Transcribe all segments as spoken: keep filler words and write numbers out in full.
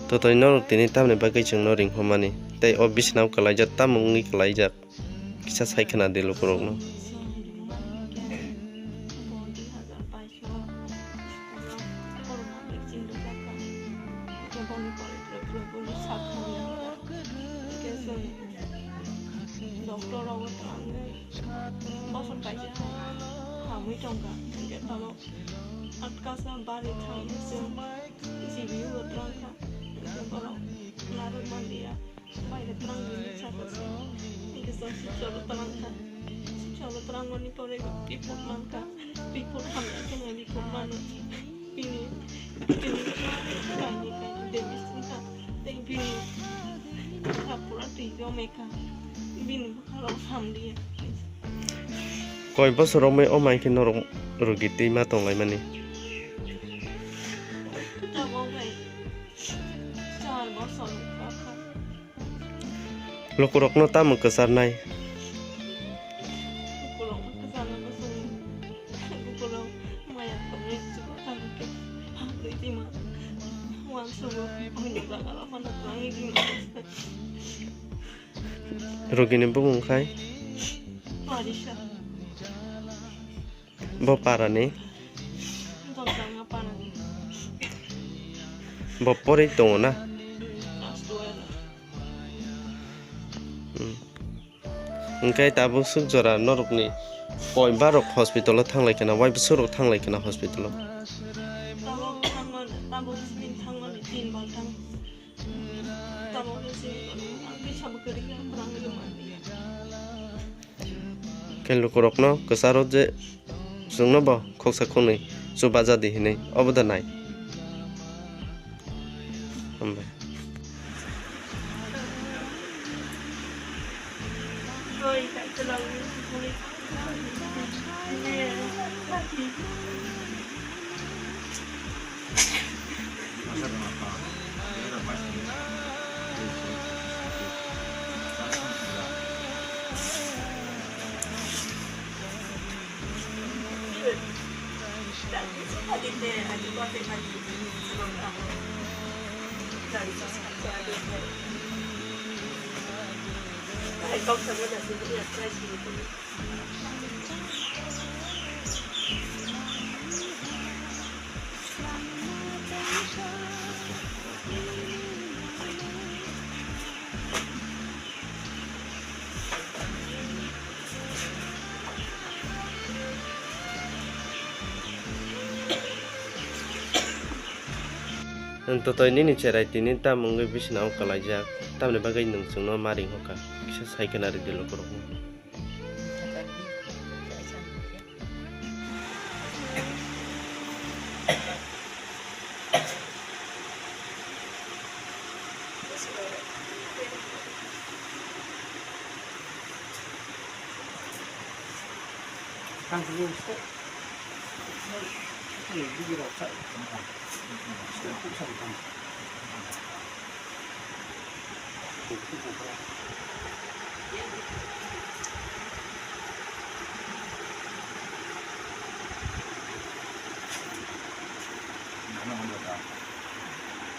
Totoi norok tini tamni bagwi chwngno ringhormani tei o bisnao kwlaijak tamo wngwi kwlaijak? Kisa sai khna di lukurokno. Doctor rogo tangwi bosor kaisa hamwi tongkha, hinkhe tabuk atkasa bari thangwi chwng G B U o twlang kha, hinkhe borok narwk manliya, baire twlang di hinwi sakha se. Hinkhe chwng sipsalo twlang kha, sipsalo twlang mani pore report man kha, report hamya khe report mano. Bini kidney kainwi kainwi damage wngkha, tei bini bwkha pura twi jome kha, bini bwkha rok hamliya. Koi bosor romwi o mai khe norok rugi twi ma tonglaimani? Tabuk bai char bosor wngkha. Lukurokno tamo kwcharnai? Lukurokno kwcharna bosong, lukurok maya tongwi chubakhani khe phaklwi tongma. Uansukgo buini bagalo phano twlangwi tongma. Rogini bumung khai? Parisa. Bo parani? Dopdangma parani. Bo porwi tongo na? Class twelve. Hmm. Hwnkhe tabuk swk jora norokni koi barok hospital o thanglai khna, waibo swrwk thanglai khna hospital o? Tabuk thangmani, tabuk swk thangmani tin bar thang. Tabuk swk ang kisa bo kwrwi kha, kwrwngwi manliya. Khe lukurokno kwcharo je chwngno bo khoksa khoknwi chubaja di hinwi obo da nai? Hambai. Nwng totoi nini cherai tini tam wngwi bisina o kwlaijak, tamni bagwi nwng chwngno ma ringkha? Kisa sai khna rwdi lukurokno.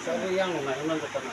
Sabi yang mana yang mana kena.